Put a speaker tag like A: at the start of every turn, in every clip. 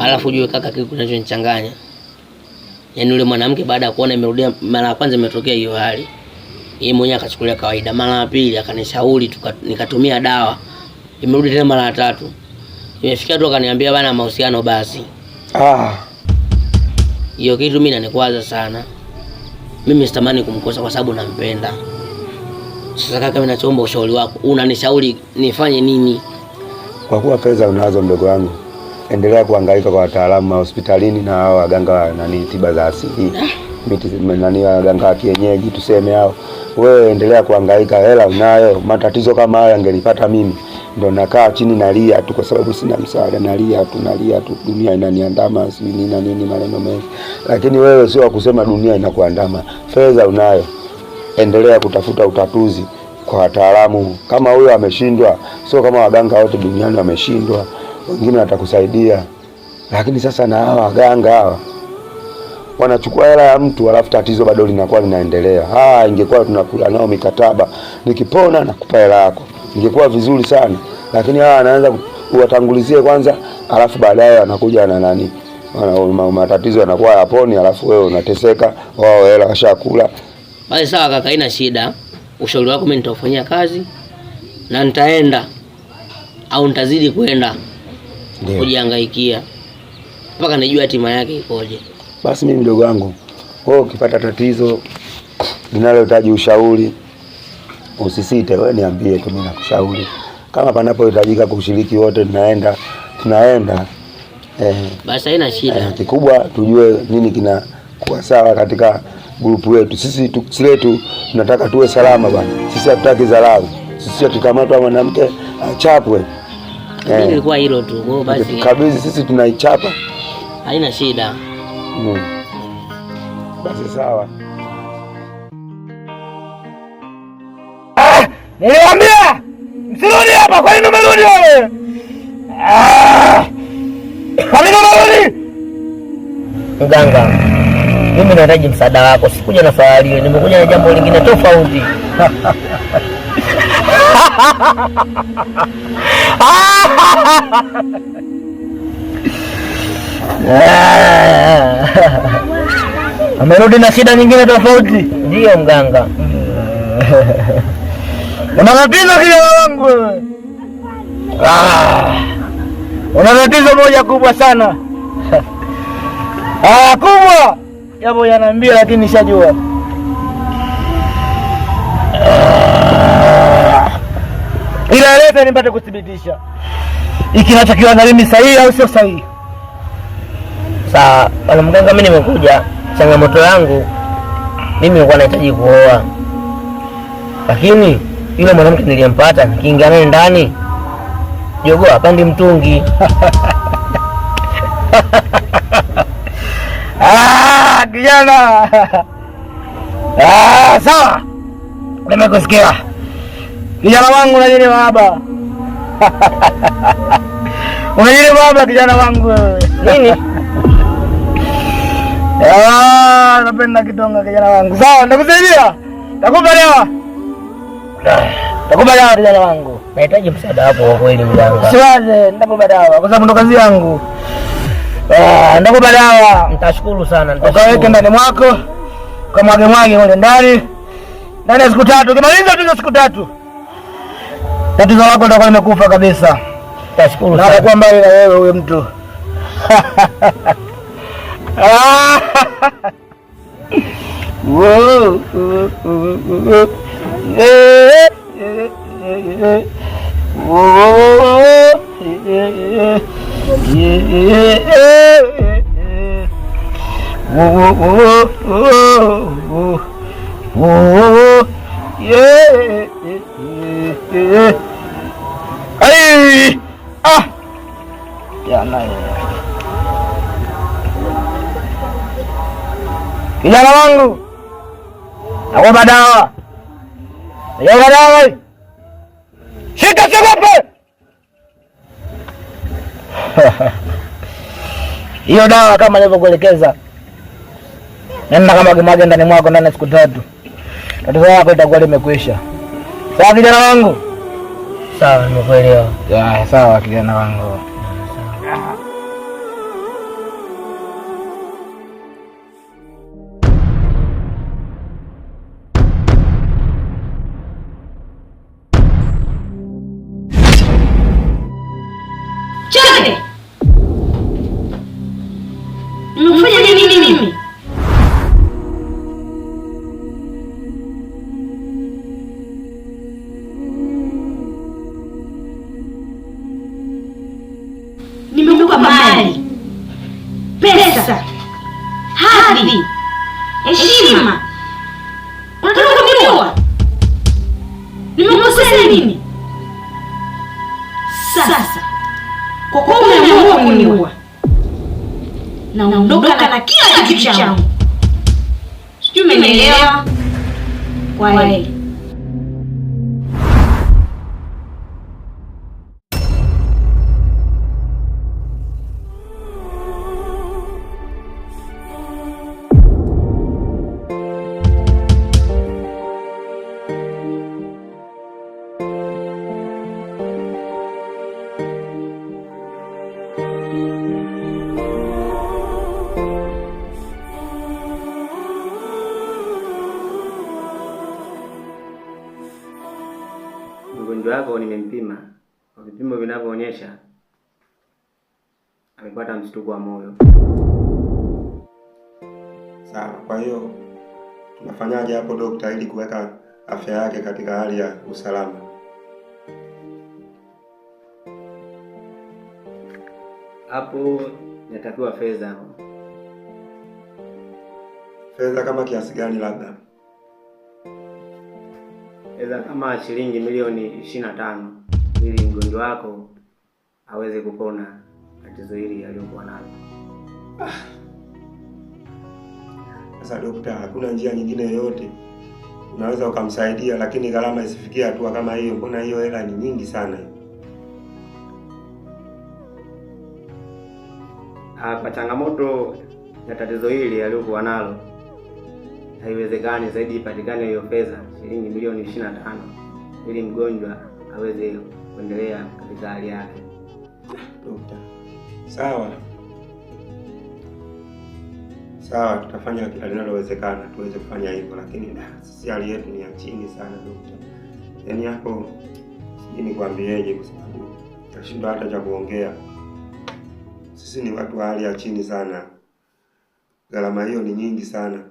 A: Alafu ujue kaka, kitu kinachonichanganya, yaani yule mwanamke baada ya kuona imerudia mara ya kwanza imetokea hiyo hali, yeye mwenyewe akachukulia kawaida. Mara ya pili akanishauri, nikatumia dawa, imerudi tena mara ya tatu. Imefikia tu akaniambia bana, mahusiano basi. Hiyo kitu mimi inanikwaza sana. Mimi sitamani kumkosa kwa sababu nampenda. Sasa kaka, mimi nachoomba ushauri wako, unanishauri nifanye nini?
B: Kwa kuwa fedha unazo mdogo wangu, endelea kuhangaika kwa wataalamu wa hospitalini na hao waganga wa nani tiba za asili, miti nani, waganga wa kienyeji tuseme hao. Wewe endelea kuhangaika, hela unayo. Matatizo kama haya yangenipata mimi, ndo nakaa chini nalia tu, kwa sababu sina msaada, nalia tu, nalia tu, dunia inaniandama, sijui nini na nini, maneno mengi. Lakini wewe sio wa kusema dunia inakuandama. Fedha unayo, endelea kutafuta utatuzi kwa wataalamu. Kama huyo ameshindwa, sio kama waganga wote duniani wameshindwa, wengine watakusaidia. Lakini sasa na hawa waganga hawa wanachukua hela ya mtu, alafu tatizo bado linakuwa linaendelea. Ah, ingekuwa tunakula nao mikataba, nikipona nakupa hela yako, ingekuwa vizuri sana. Lakini hawa anaanza uwatangulizie kwanza, alafu baadaye wanakuja na nani, matatizo yanakuwa yaponi, alafu wewe unateseka, wao hela washakula.
A: Basi sawa kaka, haina shida. Ushauri wako mimi nitaufanyia kazi na nitaenda au nitazidi kwenda kujihangaikia mpaka nijue hatima yake ikoje.
B: Basi mimi mdogo wangu, wewe ukipata tatizo linalohitaji ushauri usisite, wewe niambie tu, mimi nakushauri. Kama panapohitajika kushiriki wote tunaenda, tunaenda.
A: Basi haina shida.
B: Kikubwa tujue nini kinakuwa sawa katika grupu yetu. Sisi letu tunataka tuwe salama bwana. Sisi hatutaki dharau. Sisi akikamatwa mwanamke achapwe.
A: Mimi nilikuwa hilo tu. Kwa hiyo basi
B: Kabidhi sisi tunaichapa.
A: Haina shida.
B: Basi sawa.
C: Niliwaambia msirudi hapa, kwa nini umerudi wewe? Kwa nini umerudi?
A: Mganga, mimi nahitaji msaada wako. Sikuja na swali hilo, nimekuja na jambo lingine tofauti.
C: Amerudi na shida nyingine tofauti.
A: Ndiyo mganga.
C: Una tatizo kijana wangu wewe. Una tatizo moja kubwa sana. Kubwa. Japo yanaambia lakini nishajua. Ila leta nipate kuthibitisha. Hiki nachokiona mimi sahihi au sio sahihi?
A: Sawa, bwana mganga, mimi nimekuja. Changamoto yangu mimi nilikuwa nahitaji kuoa. Lakini yule mwanamke niliyempata nikiingia naye ndani, jogoo hapandi mtungi.
C: Kijana. Sawa. Nimekusikia. Kijana wangu unajini baba. Unajini baba kijana wangu wewe.
A: Nini?
C: Napenda kitonga kijana wangu. Sawa, nitakusaidia. Nitakupa dawa. Nitakupa dawa kijana wangu.
A: Nahitaji msaada wako kwa kweli mganga.
C: Siwaze, nitakupa dawa kwa sababu ndo kazi yangu. Nitakupa dawa.
A: Nitashukuru sana, nitashukuru.
C: Ukaweke ndani mwako. Ukamwage mwage ule ndani. Ndani ya siku 3, ukimaliza tu siku 3. Tatizo lako litakuwa limekufa kabisa.
A: Nitashukuru
C: Na
A: sana.
C: atakuwa mbali na wewe huyo mtu. Kijana wangu, nakupa dawa. Nakupa dawa. Shika siogope. Hiyo dawa kama nilivyokuelekeza, nenda kama kimwage ndani mwako ndani ya siku 3, tatizo lako litakuwa limekwisha. Sawa kijana wangu?
A: Sawa, nimekuelewa.
C: Ya, sawa kijana wangu.
D: Mimi nimekupa mali, pesa, hadhi, heshima. Unataka kuniua? Nimekukosea nini? Sasa kwa kuwa umeamua kuniua, naondoka na kila kitu changu. Sijui umenielewa? Kwaheri.
E: Mgonjwa wako nimempima kwa vipimo vinavyoonyesha amepata mshtuko wa moyo.
B: Sawa, kwa hiyo tunafanyaje hapo dokta, ili kuweka afya yake katika hali ya usalama?
E: Hapo inatakiwa fedha hapo.
B: Fedha kama kiasi gani labda?
E: Fedha kama shilingi milioni 25 ili mgonjwa wako aweze kupona tatizo hili aliyokuwa nalo.
B: Sasa dokta, hakuna njia nyingine yoyote unaweza ukamsaidia, lakini gharama isifikie hatua kama hiyo? Mbona hiyo hela ni nyingi sana hiyo?
E: Kwa changamoto ya tatizo hili aliyokuwa nalo, haiwezekani zaidi ipatikane hiyo fedha shilingi milioni 25 ili mgonjwa aweze kuendelea katika hali yake.
B: Dokta, sawa sawa, tutafanya kila linalowezekana tuweze kufanya hivyo, lakini sisi hali yetu ni ya chini sana dokta. Yaani hapo sijui nikwambieje, kwa sababu nashindwa hata cha kuongea. Sisi ni watu wa hali ya chini sana, gharama hiyo ni nyingi sana.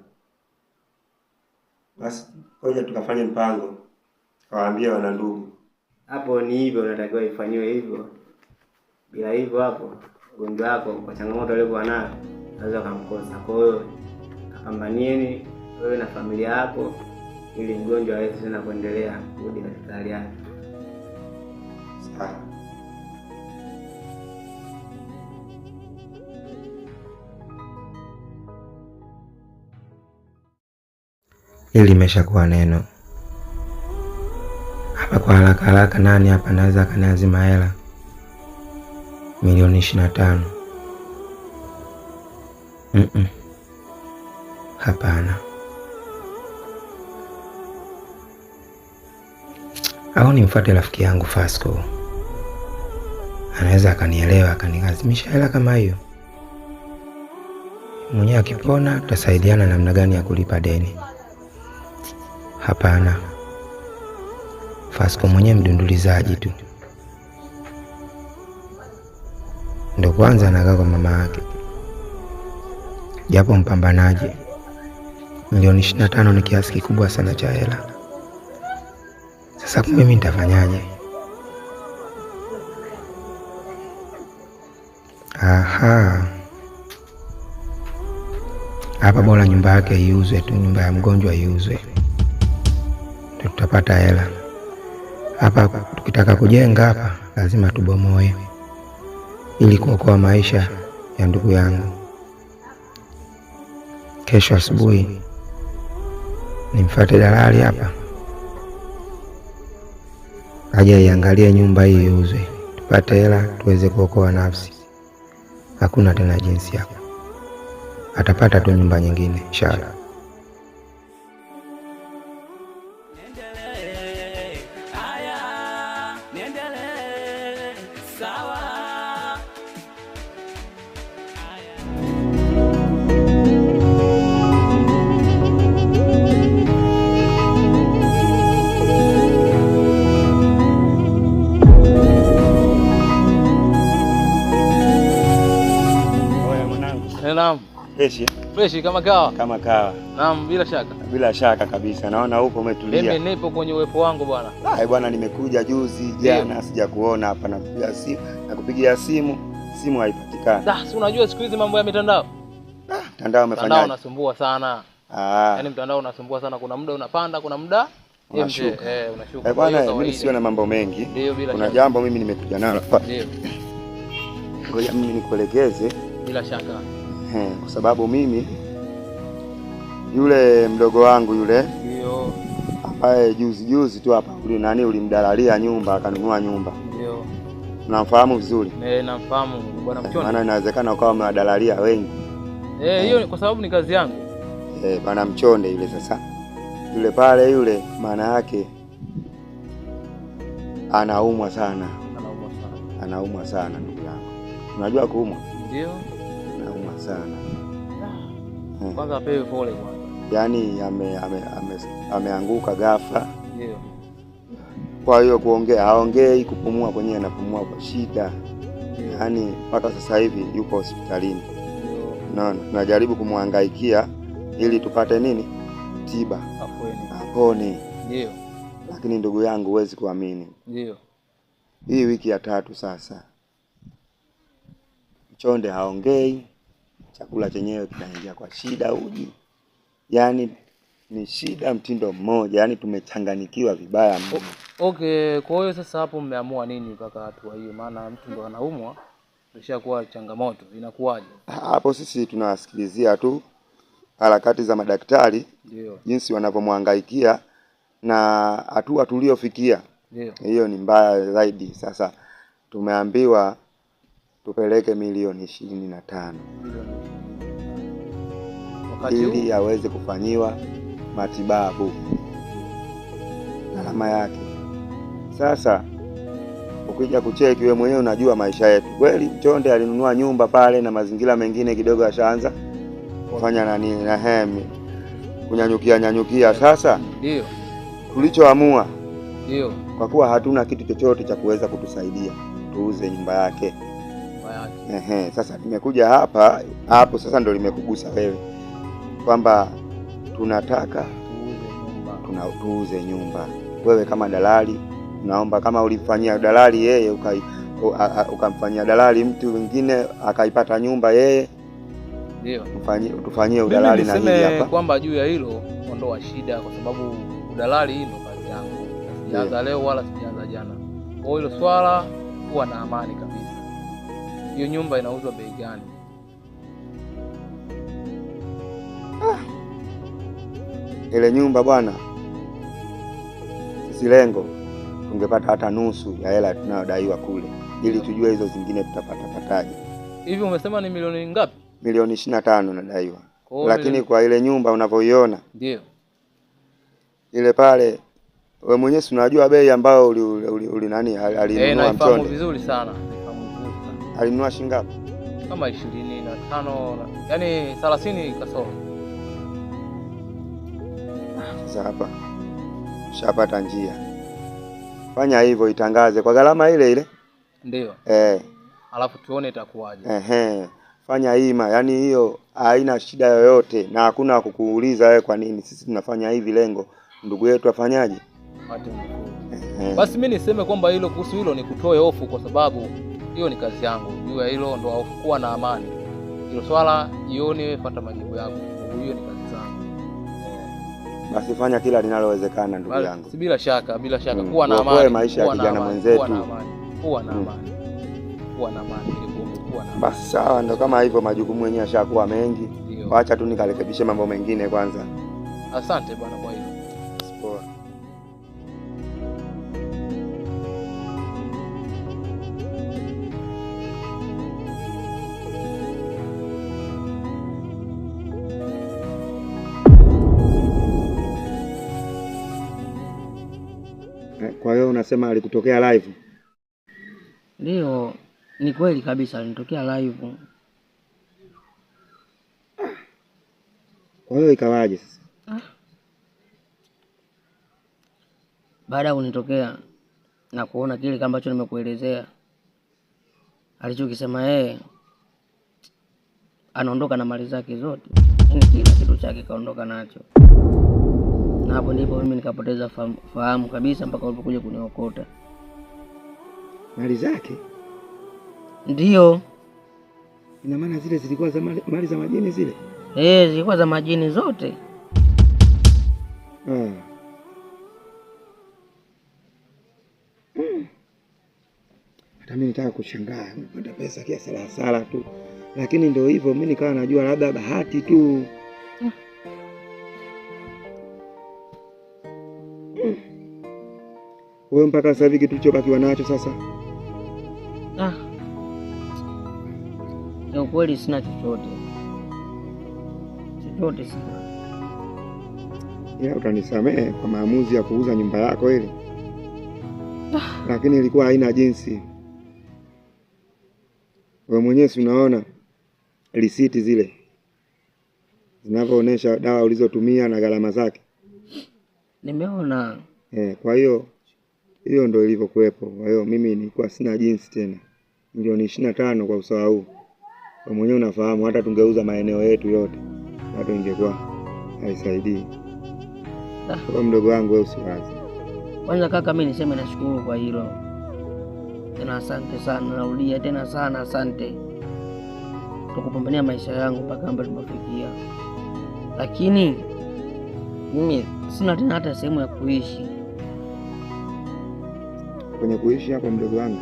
B: Basi ngoja tukafanye mpango, kawaambie wana ndugu.
E: Hapo ni hivyo, unatakiwa ifanyiwe hivyo. Bila hivyo hapo mgonjwa wako kwa changamoto aliyokuwa nayo anaweza kumkosa. Kwa hiyo kapambanieni wewe na familia yako ili mgonjwa aweze tena kuendelea kurudi katika hali yake.
B: Sawa.
E: Hili limeshakuwa neno hapa kwa haraka haraka. Nani hapa anaweza akaniazima hela milioni 25? Hapana. Au nimfuate rafiki yangu Fasco, anaweza akanielewa akanilazimisha hela kama hiyo. Mwenyewe akipona tutasaidiana namna gani ya kulipa deni. Hapana, Fasco mwenyewe mdundulizaji tu, ndo kwanza anakaa kwa mama yake, japo mpambanaji. Milioni 25 ni kiasi kikubwa sana cha hela. Sasa kumbe mimi nitafanyaje? Aha, hapa bora nyumba yake iuzwe tu, nyumba ya mgonjwa iuzwe, tutapata hela. Hapa tukitaka kujenga hapa lazima tubomoe ili kuokoa maisha ya ndugu yangu. Kesho asubuhi nimfuate dalali hapa aje iangalie nyumba hii iuzwe, tupate hela tuweze kuokoa nafsi. Hakuna tena jinsi hapa, atapata tu nyumba nyingine inshallah.
B: Fresh.
F: Fresh kama kawa.
B: Kama kawa.
F: Naam, bila shaka.
B: Bila shaka kabisa. Naona upo umetulia.
F: Mimi nipo kwenye uwepo wangu bwana.
B: Ah, bwana nimekuja juzi jana sijakuona hapa, nakupigia simu, nakupigia simu, simu haipatikani.
F: Ah, si unajua siku hizi mambo ya mitandao.
B: Ah, mtandao umefanyaje?
F: Mtandao unasumbua sana.
B: Ah.
F: Yaani mtandao unasumbua sana, kuna muda unapanda, kuna muda
B: unashuka.
F: Unashuka.
B: Eh, bwana mimi sio na mambo mengi.
F: Ndio, bila
B: kuna
F: shaka.
B: Jambo mimi nimekuja nalo hapa.
F: Ndio.
B: Ngoja mimi nikuelekeze.
F: Bila shaka.
B: Kwa sababu mimi yule mdogo wangu yule
F: ndio
B: ambaye juzi juzi tu hapa uli nani ulimdalalia nyumba akanunua nyumba.
F: Ndio.
B: Unamfahamu vizuri?
F: Namfahamu bwana Mchonde.
B: Maana inawezekana ukawa umewadalalia wengi.
F: Hiyo kwa sababu ni kazi yangu.
B: Bwana Mchonde yule sasa. Yule pale yule maana yake anaumwa sana.
F: Anaumwa sana.
B: Anaumwa sana ndugu yangu. Unajua kuumwa?
F: Ndio.
B: Anaumwa sana.
F: Kwanza apewe pole kwanza.
B: Yaani ameanguka ghafla.
F: Ndio.
B: Kwa hiyo kuongea haongei, kupumua kwenyewe anapumua kwa shida. Yaani mpaka sasa hivi yuko hospitalini.
F: Ndio.
B: Naona tunajaribu kumhangaikia ili tupate nini? Tiba.
F: Afueni.
B: Apone.
F: Ndio.
B: Lakini ndugu yangu huwezi kuamini.
F: Ndio.
B: Hii wiki ya tatu sasa Mchonde haongei, chakula chenyewe kinaingia kwa shida, uji. Yaani ni shida mtindo mmoja, yaani tumechanganyikiwa vibaya mno.
F: Okay, kwa hiyo sasa hapo mmeamua nini mpaka hatua hiyo? Maana mtu ndo anaumwa, imeshakuwa changamoto, inakuwaje?
B: Hapo sisi tunawasikilizia tu harakati za madaktari.
F: Ndio.
B: Jinsi wanavyomhangaikia na hatua tuliofikia.
F: Ndio.
B: Hiyo ni mbaya zaidi. Sasa tumeambiwa tupeleke milioni 25 ili aweze kufanyiwa matibabu, gharama yake. Sasa ukija kucheki wewe mwenyewe unajua maisha yetu kweli. Mchonde alinunua nyumba pale na mazingira mengine kidogo ashaanza kufanya nani na hemi kunyanyukia nyanyukia. Sasa
F: ndio
B: tulichoamua,
F: ndio
B: kwa kuwa hatuna kitu chochote cha kuweza kutusaidia, tuuze nyumba yake. Sasa nimekuja hapa hapo sasa ndo limekugusa wewe kwamba tunataka tuuze nyumba. Wewe kama dalali naomba, kama ulifanyia dalali yeye ukamfanyia dalali mtu mwingine akaipata nyumba yeye,
F: ndio
B: tufanyie udalali na hili hapa.
F: Kwamba juu ya hilo ondoa shida, kwa sababu udalali hii ndo kazi yangu. Sijaanza leo wala sijaanza jana. Kwa hilo swala kuwa na amani kabisa. Hiyo nyumba inauzwa bei gani?
B: Ile nyumba bwana, sisi lengo tungepata hata nusu ya hela tunayodaiwa kule, ili tujue hizo zingine tutapata pataje.
F: Hivi umesema ni milioni ngapi?
B: Milioni 25 nadaiwa. Lakini kwa ile nyumba unavyoiona,
F: ndio
B: ile pale wewe mwenyewe unajua bei ambayo uli nani alinunua Mchonde.
F: Naifahamu vizuri sana.
B: Alinunua shilingi ngapi?
F: Kama 25, yani 30 kasoro.
B: Sasa hapa ushapata njia. Fanya hivyo, itangaze kwa gharama ile ile.
F: Ndio. Alafu tuone itakuwaje.
B: Fanya hima, yani hiyo haina shida yoyote na hakuna kukuuliza wewe kwa nini sisi tunafanya hivi, lengo ndugu yetu afanyaje?
F: Basi mimi niseme kwamba hilo kuhusu hilo ni kutoe hofu, kwa sababu hiyo ni kazi yangu. Juu ya hilo ndo hofu, kuwa na amani. Hilo swala jioni wewe fuata majibu yako. Hiyo ni kazi zangu.
B: Basi fanya kila linalowezekana ndugu yangu.
F: Si bila shaka, bila shaka. Kuwa na amani.
B: Maisha ya kijana mwenzetu.
F: Kuwa na amani. Kuwa na amani ili kuwa na.
B: Basi sawa, ndo kama hivyo, majukumu yenyewe yashakuwa mengi. Acha tu nikarekebishe mambo mengine kwanza.
F: Asante bwana kwa hilo.
B: Poa. Kwa hiyo unasema alikutokea live?
A: Ndio, ni kweli kabisa alinitokea live.
B: Kwa hiyo ikawaje sasa?
A: Baada ya kunitokea na kuona kile ambacho nimekuelezea alichokisema yeye, Anaondoka na mali zake zote, yaani kila kitu chake kaondoka nacho. Na hapo ndipo mimi nikapoteza fahamu kabisa mpaka walipokuja kuniokota.
B: Mali zake?
A: Ndio.
B: Ina maana zile zilikuwa za mali za majini zile?
A: Eh, zilikuwa za majini zote.
B: Hata mimi nitaka kushangaa, nimepata pesa kiasi la hasara tu. Lakini ndio hivyo, mimi nikawa najua labda bahati tu. Wewe mpaka sasa hivi kitu kilichobakiwa nacho sasa?
A: Kwa kweli sina chochote. Chochote sina.
B: Ila utanisamehe kwa maamuzi ya kuuza nyumba yako ile. Lakini ilikuwa haina jinsi. Wewe mwenyewe si unaona risiti zile zinavyoonyesha dawa ulizotumia na gharama zake.
A: Nimeona.
B: Kwa hiyo hiyo ndio ilivyokuwepo. Kwa hiyo mimi nilikuwa sina jinsi tena. Milioni 25 kwa usawa huu. Wewe mwenyewe unafahamu hata tungeuza maeneo yetu yote bado ingekuwa haisaidii. Kwa mdogo wangu wewe usiwaze.
A: Kwanza kaka, mimi niseme nashukuru kwa hilo. Tena asante sana, narudia tena sana asante. Kwa kupambania maisha yangu mpaka hapa tulipofikia. Lakini mimi sina tena hata sehemu ya kuishi.
B: Kwenye kuishi hapo mdogo wangu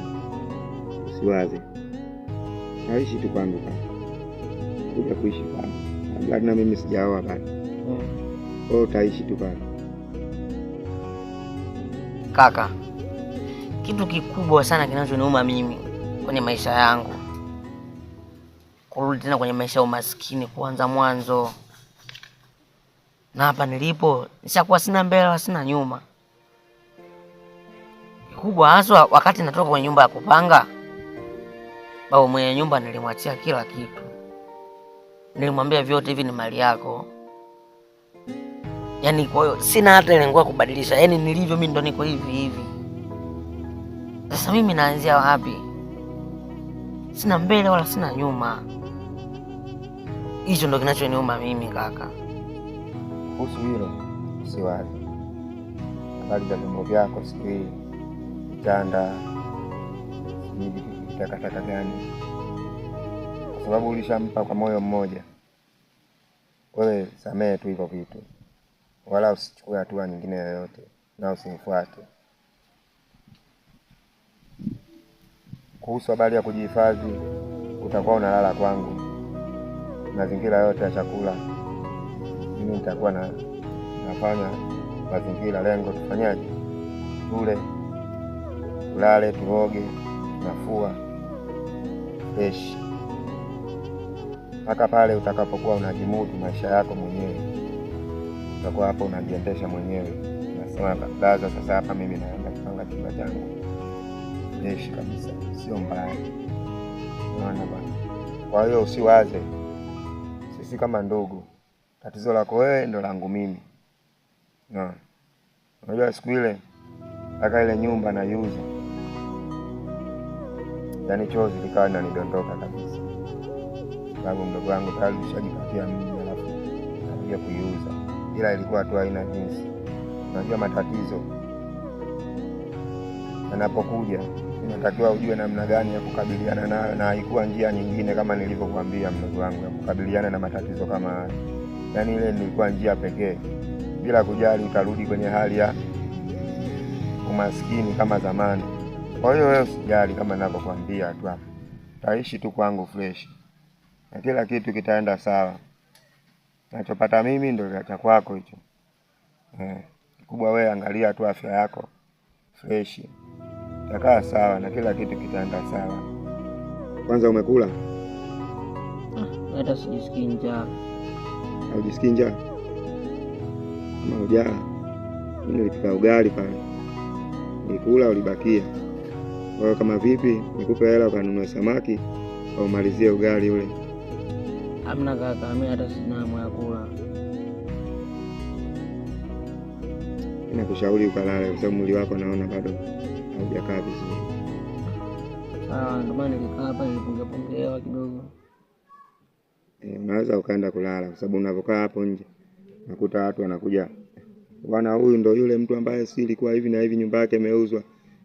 B: usiwaze. Naishi tu kwangu kaka. Kuja kuishi kwangu. Labda na mimi sijaoa bado. Wewe utaishi tu kwangu.
A: Kaka, kitu kikubwa sana kinachoniuma mimi kwenye maisha yangu, kurudi tena kwenye maisha ya umaskini, kuanza mwanzo. Na hapa nilipo nishakuwa sina mbele wala sina nyuma. Kikubwa haswa, wakati natoka kwenye nyumba ya kupanga, baba mwenye nyumba nilimwachia kila kitu. Nilimwambia vyote hivi ni mali yako. Yaani kwa hiyo sina hata lengo la kubadilisha. Yaani nilivyo mimi ndo niko hivi hivi. Sasa mimi naanzia wapi? Sina mbele wala sina nyuma. Hicho ndo kinachoniuma mimi kaka.
B: Kuhusu hilo usiwaze. Habari za vyombo vyako sijui vitanda, sijui vitakataka gani, kwa sababu ulishampa kwa moyo mmoja. Wewe samehe tu hivyo vitu, wala usichukue hatua nyingine yoyote na usimfuate. Kuhusu habari ya kujihifadhi, utakuwa unalala kwangu. Mazingira yote ya chakula mimi nitakuwa nafanya mazingira, lengo tufanyaje? Tule, tulale, tuoge, tunafua fresh mpaka pale utakapokuwa unajimudu maisha yako mwenyewe. Utakuwa hapo unajiendesha mwenyewe. Nasema blaza, sasa hapa mimi naenda kupanga chumba changu fresh kabisa, sio mbaya. Unaona bwana? Kwa hiyo usiwaze, sisi kama ndugu, tatizo lako wewe ndo langu mimi. Unaona? Unajua siku ile mpaka ile nyumba naiuza, yaani chozi likawa linanidondoka kabisa, sababu mdogo wangu tayari ushajipatia mimi, alafu nakuja kuiuza. Ila ilikuwa tu haina jinsi. Unajua matatizo yanapokuja unatakiwa ujue namna gani ya kukabiliana nayo, na haikuwa njia nyingine kama nilivyokuambia mdogo wangu ya kukabiliana na matatizo kama haya. Yaani ile nilikuwa njia pekee, bila kujali utarudi kwenye hali ya umaskini kama zamani. Kwa hiyo wewe usijali, kama ninavyokuambia tu hapa, utaishi tu kwangu fresh na kila kitu kitaenda sawa. Nachopata mimi ndio cha kwako hicho. Kikubwa wewe angalia tu afya yako fresh, itakaa sawa na kila kitu kitaenda sawa. Kwanza umekula?
A: Hata sijisikii njaa.
B: Haujisikii njaa? Kama hujala, mimi nilipika ugali pale, nilikula ulibakia. Kwa hiyo kama vipi nikupe hela ukanunue samaki au umalizie ugali ule?
A: Hamna kaka, mimi hata sina hamu ya kula.
B: Nakushauri ukalale kwa sababu mwili wako naona bado haujakaa vizuri.
A: Sawa, ndio maana nilikaa hapa nilipunga punga hewa kidogo.
B: Unaweza ukaenda kulala kwa sababu unavyokaa hapo nje nakuta watu wanakuja, bwana, huyu ndo yule mtu ambaye si ilikuwa hivi na hivi, nyumba yake imeuzwa,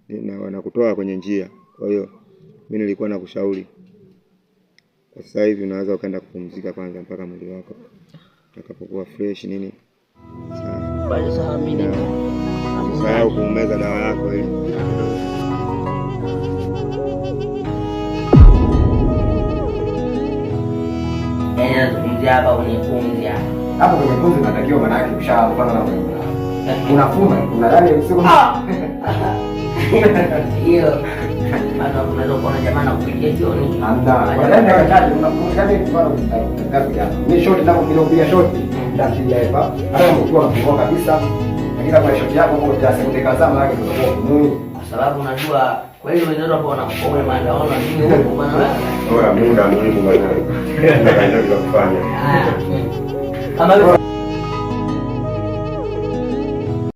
B: na wanakutoa kwenye njia. Kwa hiyo mimi nilikuwa nakushauri kwa sasa hivi unaweza ukaenda kupumzika kwanza mpaka mwili wako utakapokuwa fresh nini. Sawa.
A: Basi sawa, mimi nenda.
B: Usisahau kumeza dawa yako ili
A: Yaani nazungumzia hapa kwenye pumzi hapa.
G: Hapo kwenye pumzi unatakiwa, maana yake ushafanya na unafuma unadhani usiku
A: Hiyo bado unaweza kuona jamaa nakupigia jioni.
G: Hamna. Kwa nini dakika chache unakumbuka kwa ngapi hapo? Ni shoti ninapopiga kupiga shoti ndakilia hapa. Hata kama ukiwa unapumua kabisa, lakini kama shoti yako kwa ya sekunde kadhaa maana yake utakuwa upumui.
A: Kwa sababu unajua kweli wenzetu hapo wanakuwa kwenye maandamano na nini huko bwana wewe.
B: Bora muda muhimu bwana. Ndio kufanya.
A: Haya. Kama